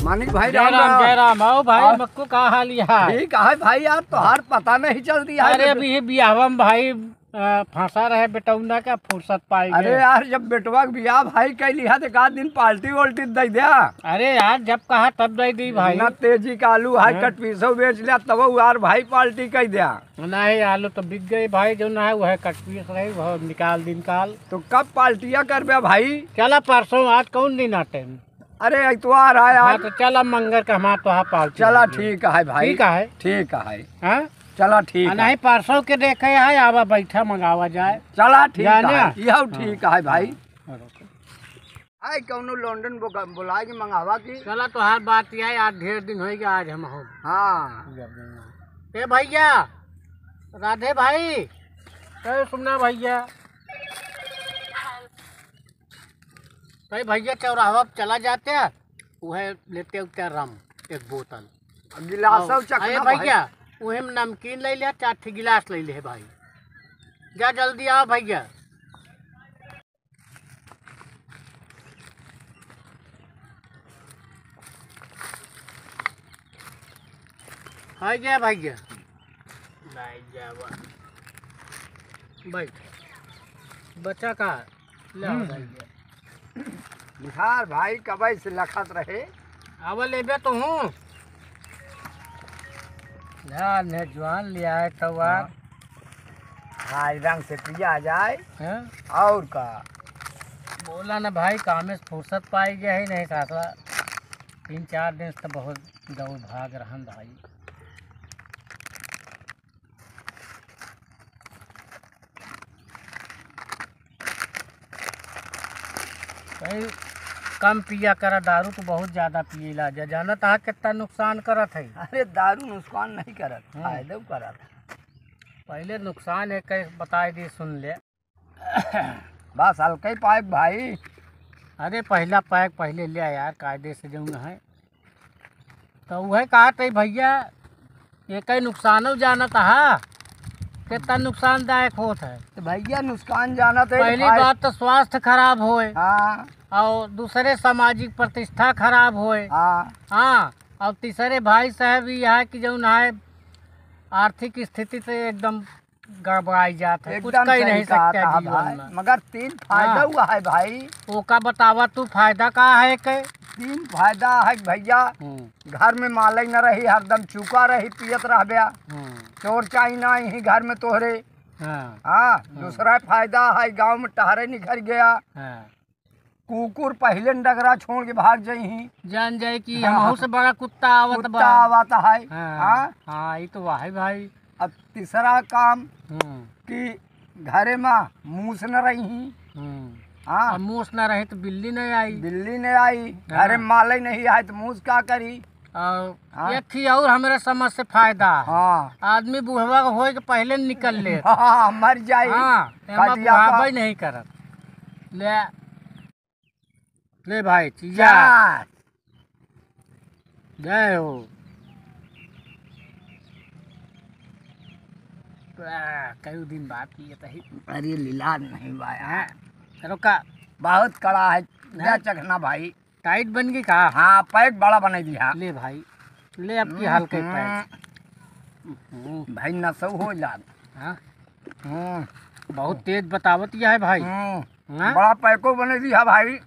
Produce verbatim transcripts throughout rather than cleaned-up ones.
मानिक भाई, जय राम राम, राम। जय राम। आओ भाई, और मक्कू, का हाल है? ठीक है भाई, यार, तोहार पता नहीं चलती है। अरे, अभी ये बियाहवा में भाई, अ, फंसा रहे बेटौना का, फुर्सत पाई अरे गए। यार, जब बेटवा के बियाह भाई कइ लिहा, तो एक आध दिन पार्टी वार्टी दे द्या। अरे यार, जब कहा तब दे दी भाई। इतना तेजी का आलू है, हाँ। कटपीसो बेच लिया, तब यार भाई पार्टी कइ द्या। नहीं, आलू तो बिक गए भाई, जो ना है वह कटपीस रही, वह निकाल दिन काल। तो कब पार्टिया करबे भाई? चला परसों, आज कौन दिन आटे? अरे, इतवार है हाँ, आज। तो चला मंगर का हमार तो हाँ पार्टी चला, होगी। ठीक है भाई। ठीक है। ठीक है। हाँ? चला, ठीक आ, है। नहीं, परसों के देखे है, आवा बैठा मंगावा जाए। चला, ठीक जाने? है। यह हाँ। ठीक है भाई। हाँ। आई कौनो लंदन बोका-, बोला के मंगावा की। चला, तोहार बात यह है, आज ढेर दिन होइगा, आज हम हो। हाँ। ए भैया, राधे भाई, ए सुमना भैया, कई भैया चौराहा पे चला जाते हैं, वह लेते उते रम एक बोतल। गिलास और और चखना अरे भाई। भैया, वही में नमकीन ले लिया, चार ठे गिलास ले ले भाई। जा जल्दी आओ भैया। आ गया भैया। भाई जावा। बैठ। बच्चा का? ले आओ हम्म। भैया। बिहार भाई कबई से लखत रहे। आवा लेबे तो हूँ। ध्यान है, जवान ले आए तो हाँ। हाँ, रंग से पिया जाए। हैं? और का? बोला ना भाई, कामे से फुर्सत पाई गया है, नहीं सासवा तीन चार दिन से तो बहुत दौड़ भाग रहन भाई। भाई, कम पिया करा, दारू तो बहुत ज्यादा पिए ला जा, जानत हा कितना नुकसान करत है। अरे, दारू नुकसान नहीं करत, हम्म। फायदा करत। पहले नुकसान है, कई बताए दी, सुन ले। बस हल्का ही पाइप भाई। अरे पहला पैक पहले ले आ यार, कायदे से जौन है। तो वह कहत है भैया, ये कई नुकसानो जानत हा, कितना नुकसानदायक होत है। तो भैया नुकसान जानत है, पहली भाई। बात तो स्वास्थ्य खराब होए, हाँ। और दूसरे सामाजिक प्रतिष्ठा खराब होए, हाँ। हाँ, और तीसरे भाई साहब ये है कि जौन है आर्थिक स्थिति से एकदम गड़बड़ाई जात है, कुछ एकदम कही सही नहीं कहा सकते था जीवन भाई, में। मगर तीन फायदा हाँ। हुआ है भाई। ओका बतावा तू, फायदा का है के? तीन फायदा है भैया। हम्म। घर में मालई न रही, हरदम चुका रही, पियत रहब्या। हम्म। चोर चाई ना ही घर में तोहरे। हाँ। हाँ, हाँ। दूसरा फायदा है, गाँव में टहरे निखर गया। हाँ। कुकुर पहिले न डगरा छोड़ के भाग जइहीं। जान जाए कि हाँ। हमहू से बड़ा कुत्ता आवत कुत्ता बा। आवत है। हाँ, हाँ? हाँ, ई तो वाह है भाई। अब तीसरा काम हम्म। कि घरे में मूस न रही। हम्म। हाँ। अब मूस न रही तो बिल्ली नहीं आई। बिल्ली नहीं आई। हाँ। घरे में मालई नहीं आए तो मूस का करी? और हाँ। एक ही और हमरे समझ से फायदा है। हाँ। आदमी बुढ़वा होए के पहले निकल ले। हाँ, मर जाई। हाँ, एमा खटिया बुढ़ाबे पर। नहीं करत। ले, ले भाई, चीजा। चार। जय हो। आ, कई दिन बाद पिए तही। अरे, लीला नहीं बा यार। हाँ, रुका। बहुत कड़ा है। जा नहीं। चखना भाई। टाइट बन गई का? हाँ, पैक बड़ा बनाई दिया। ले भाई, ले अब की हम्म, हाल के पैक। हम्म। हम्म। भाई नसौ हो जात। हाँ। हम्म। बहुत तेज बतावत यह है भाई। हम्म। हाँ? बड़ा पैको बनाई दिया भाई।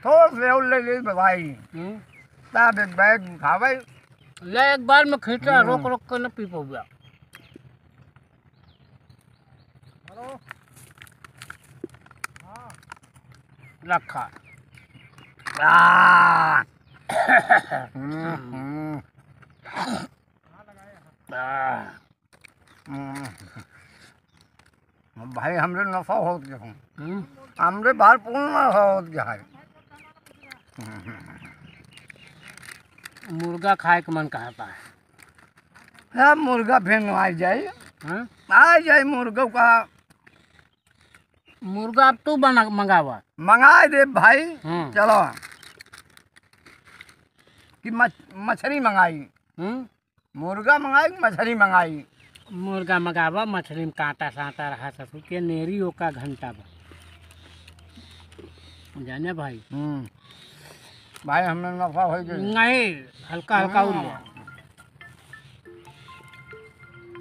थोड़ से और ले ले भाई। हम्म। तब एक बैग उठावे। ले एक बार में खींचा, हम्म। रोक रोक के न पी पउबा। रखा। आ। हम्म, हम्म। आ। हम्म। भाई, हमरे नशा होत गया हूँ। हम्म। हमरे बाहर पूर्ण नशा होत गया है। मुर्गा खाए के मन कहता है। अब मुर्गा फिर आ जाए। हाँ? आ जाए मुर्गा का। मुर्गा अब तू बना, मंगावा। मंगा दे भाई। हम्म। चलो। कि मछ-, मछली मंगाई। हम्म। मुर्गा मंगाई कि मछली मंगाई? मुर्गा मंगावा, मछली में कांटा सांटा रहा ससुर के, नेरी ओका घंटा बा। जाने भाई? हम्म। भाई, हमने नफा होइ गई। नहीं, हल्का हल्का उल ले। हाँ।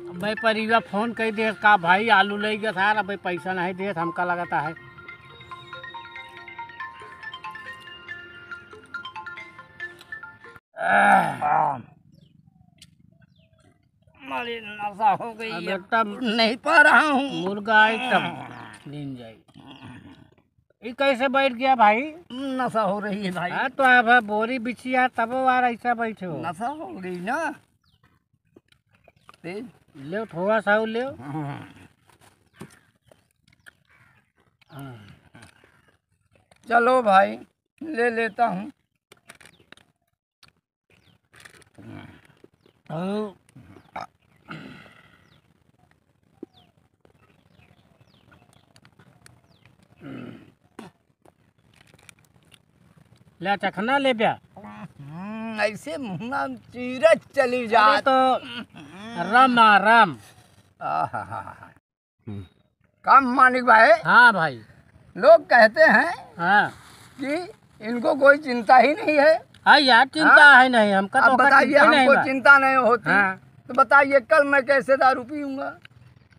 अबे परिवा फोन कइ दे का भाई, आलू लइ गया था, अबे पैसा नहीं देत, हमका लगता है। आह। अरे, नशा हो गई अब है। एकदम नहीं पा रहा हूँ। मुर्गा आई तब नींद जाई। ये कैसे बैठ गया भाई? नशा हो रही है भाई। हाँ, तो अब बोरी बिछिया तबो यार ऐसा बैठे हो। नशा हो गई ना। तेज। ले थोड़ा सा और ले। हाँ। हाँ। चलो भाई, ले लेता हूँ। ले चखना ले ब्या। हम्म, ऐसे मुँह में चीरत चली अरे जात। तो रम आ, रम। आहा। हम्म। का मानिक भाई? हाँ भाई। लोग कहते हैं हाँ। कि इनको कोई चिंता ही नहीं है। हाँ यार, चिंता हाँ? है नहीं, हमका तो अब ओकर बताइए, चिंता ही नहीं हमको बा। चिंता नहीं होती, हाँ। तो बताइए, कल मैं कैसे दारू पीऊँगा?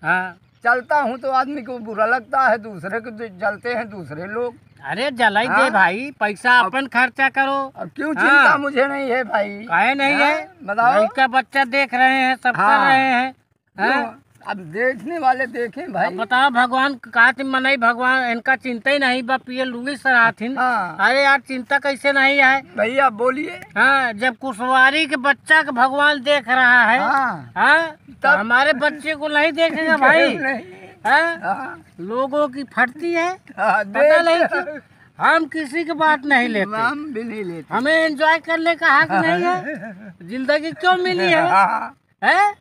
हाँ। चलता हूँ तो आदमी को बुरा लगता है, दूसरे को जो जलते हैं दूसरे लोग। अरे जलाई दे हाँ? भाई, पैसा अब अपन खर्चा करो। अब क्यों हाँ। चिंता मुझे नहीं है भाई? काहे नहीं हाँ? है? बताओ। लड़का बच्चा देख रहे हैं, सब कर हाँ। रहे हैं। क्यों? हैं? अब देखने वाले देखें भाई। अब बताओ भगवान का चिन मनई, भगवान इनका चिंता ही नहीं बा, पिए लुंगी सराथिन। हाँ। अरे यार, चिंता कैसे नहीं है? भैया बोलिए। हाँ, जब कुशवारी के बच्चा के भगवान देख रहा है, हाँ। हाँ, तो तब हमारे बच्चे को नहीं देखेगा भाई? नहीं। हाँ? हाँ। लोगों की फटती है, हाँ, पता देख नहीं कि हम किसी की बात नहीं लेते। हम भी नहीं लेते। हमें एंजॉय करने का हक नहीं है? जिंदगी क्यों मिली है? हाँ। हैं?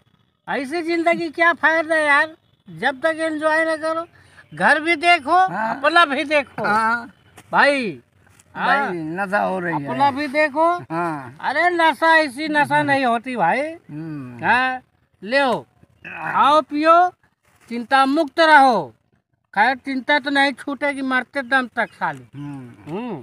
ऐसी जिंदगी क्या फायदा है यार, जब तक एंजॉय ना करो। घर भी देखो, हाँ। अपना भी देखो। हाँ। भाई, हाँ। भाई, नशा हो रही है। अपना भी देखो। हाँ। अरे नशा, ऐसी नशा नहीं होती भाई। हम्म। हाँ, लेओ, खाओ पियो, चिंता मुक्त रहो। खैर, चिंता तो नहीं छूटेगी मरते दम तक साली। हम्म। हम्म।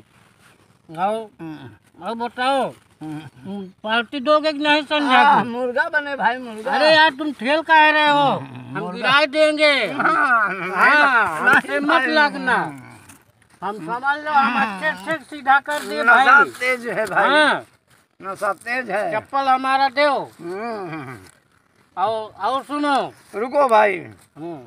और, हम्म। और बताओ, हम्म। हम्म, पार्टी दोगे कि नहीं संझा आह, को? मुर्गा बने भाई, मुर्गा। अरे यार, तुम ठेल काहे रहे हो? हम्म, हम मुर्गा। गिराए देंगे। हाँ, नहीं, हाँ, नहीं हमसे मत भाई। लगना। हम्म। हम समझ लो, हम अच्छे से सीधा कर दिए नशा भाई। तेज है भाई। हाँ। नशा तेज है। चप्पल हमारा दो। हम्म। और, और सुनो। रुको भाई। हम्म।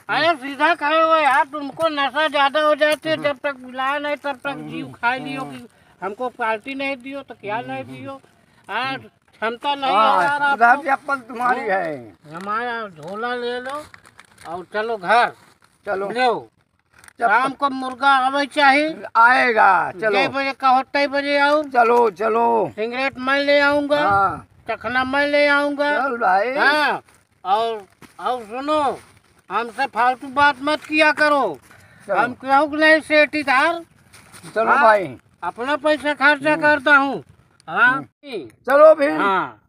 अरे सीधा खड़े हो यार, तुमको नशा ज्यादा हो जाती है, हम्म। जब तक बुलाया नहीं तब तक हम्म। जीव खा लियो कि हमको पार्टी नहीं दियो तो क्या नहीं हम्म। दियो। हाँ, क्षमता नहीं हाँ, है यार सुधा आपको। चप्पल तुम्हारी हम्म। है। हमारा झोला ले लो और चलो घर। चलो। लो। चप्पल। शाम को मुर्गा आवे चाही। आएगा, चलो। जय बजे कहो, तय बजे आऊ। चलो, चलो। सिगरेट मैं ले आऊंगा। हाँ। चखना मैं ले आऊंगा। चल भाई। हाँ, और, और सुनो, हमसे फालतू बात मत किया करो। चलो। हम केहू के नहीं सेठीदार। चलो हाँ, भाई। अपना पैसा खर्चा हम्म। करता हूँ। हाँ। हम्म। चलो फिर। हाँ।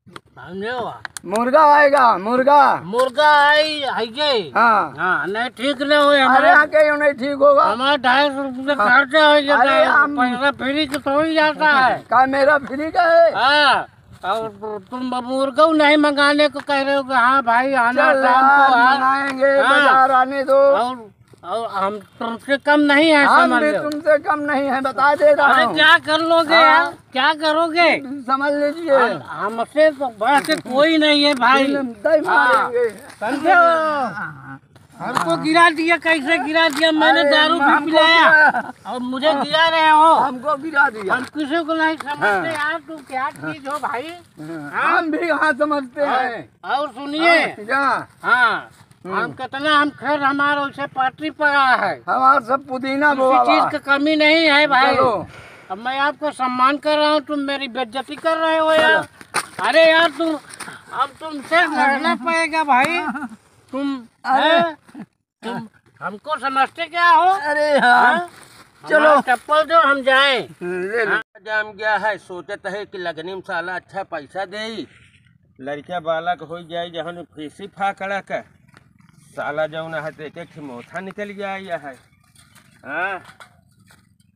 धन्यवाद। मुर्गा आएगा, मुर्गा। मुर्गा आई, आइए। हाँ। हाँ, नहीं ठीक न होए हमारे हमारे, यहाँ कहीं नहीं ठीक होगा। हमारा ढाई सौ रुपये हाँ। खर्चा हो जाता अरे है, हम पैसा फ्री के थोड़ी जाता है। का मेरा फ्री का है? हाँ, और तुम मुर्गा नहीं मंगाने को कह रहे हो कि हाँ भाई, आना चल शाम यार, को, हाँ। मंगाएंगे, हाँ। बाजार आने दो। और और हम तुमसे कम नहीं है, हम समझ भी लो। तुमसे कम नहीं है, बता दे रहा अरे हूँ। क्या कर लोगे हाँ। यार? क्या करोगे? समझ लीजिए। हम, हमसे तो बढ़ के कोई नहीं है भाई। एकदम दही हाँ। मारेंगे। समझे हो? हमको गिरा दिया, कैसे गिरा दिया? मैंने अरे, दारू भी हमको पिलाया गिरा- और मुझे हाँ। गिरा रहे हो। हमको गिरा दिया। हम किसी को नहीं समझते हाँ। यार, तुम क्या चीज हो भाई? हाँ। हाँ? हम भी हाँ समझते हाँ। हैं। और सुनिए। हाँ, क्या? हाँ। हम्म। हम कितना हम खैर हमारा उसे पार्टी पड़ा है। हमारा सब पुदीना किसी बोआ चीज बा। की कमी नहीं है भाई। चलो। अब मैं आपको सम्मान कर रहा हूँ, तुम मेरी बेइज्जती कर रहे हो यार। चलो। अरे यार तुम, अब तुमसे लड़ना पड़ेगा भाई। तुम, अरे। हैं? तुम हमको समझते क्या हो? अरे हाँ। हाँ? चलो। हमारा चप्पल दो, हम जाएं। ले लो। हाँ। जाम गया है, सोचत है कि लगनी में साला अच्छा पैसा देई, लड़का बालक हो जाए, जहन फीसी फाकड़ा का साला जौन है, तो एक एक ठे मोथा निकल गया है। हाँ,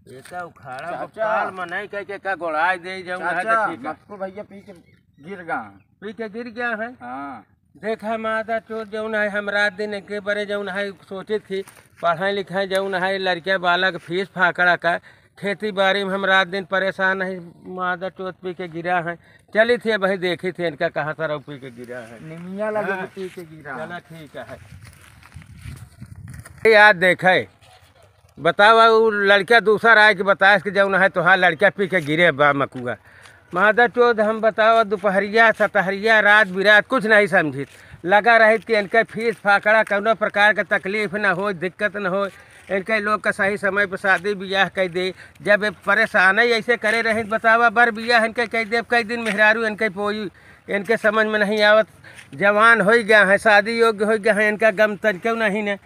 एका उखाड़ा चाचा। बप्पाल में नहीं कह के का गोड़ाई दे जाऊं है तो चाचा, ठीक है। मटकू भैया पी के गिर गया। पी के गिर गया है? हाँ। देखा मादा चोद जौन है, हम रात दिन एके बरे जौन है सोचित थी, पढ़ाई लिखाई जौन है, लड़किया बालक फीस फाकड़ा का, खेती बाड़ी में हम रात दिन परेशान है, मादा चोद पी के गिरा है। चली थी भाई, देखी थी इनका कहाँ तरह पी के गिरा है। निमिया लगे हाँ। पी के गिरा। चला ठीक है। याद देखे, बतावा, उ लड़का दूसर आए के बताएस कि जौन है तोहार लड़का पी के गिरे बा मकुआ। मादा चोद हम बतावा, दुपहरिया, सतहरिया, रात बिरात कुछ नहीं समझित। लगा रहित कि इनके फीस फाकड़ा कौनो प्रकार के तकलीफ न हो, दिक्कत न हो, इनके लोग का सही समय पर शादी बियाह कइ दे। जब ये परेशान ही ऐसे करे रहित, बतावा, बर बियाह इनके कइ दे, कई दिन मेहरारू इनके पोई, इनके समझ में नहीं आवत। जवान होइ गया है, शादी योग्य होइ गया है, इनका गम तनिको नहीं ने।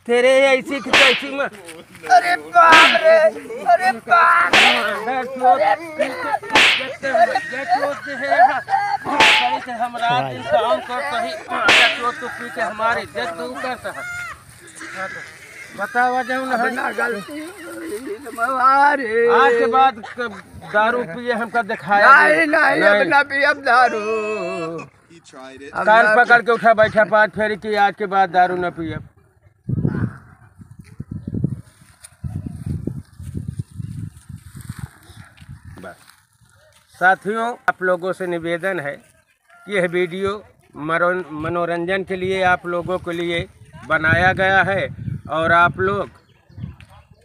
तेरे ऐसी की तैसी में। अरे बाप रे, अरे बाप रे। अरे चोद, अरे चोद है। हम रात दिन काम कर सही, चोद तो पी के हमारी इज्जत दूर करता है। बतावा जाऊँ ना है। अपना गलती हमारे। आज के बाद क-, दारू पिए हमका दिखाया नहीं, नहीं, नहीं। अब ना पियब दारू। अब कान ना पकड़ के उठा बैठा पाँच फेरी की, आज के बाद दारू न पियब। बस। साथियों, आप लोगों से निवेदन है कि यह वीडियो मरोन-, मनोरंजन के लिए आप लोगों के लिए बनाया गया है और आप लोग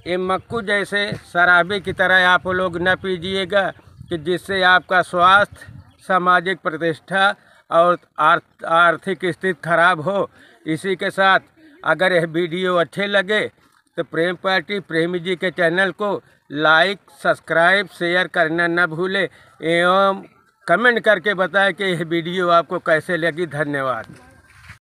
ये मक्कू जैसे शराबी की तरह आप लोग न पीजिएगा कि जिससे आपका स्वास्थ्य, सामाजिक प्रतिष्ठा और आर्थ-, आर्थिक स्थिति खराब हो। इसी के साथ अगर यह वीडियो अच्छे लगे तो प्रेम पार्टी प्रेमी जी के चैनल को लाइक, सब्सक्राइब, शेयर करना न भूलें एवं कमेंट करके बताएं कि यह वीडियो आपको कैसे लगी। धन्यवाद।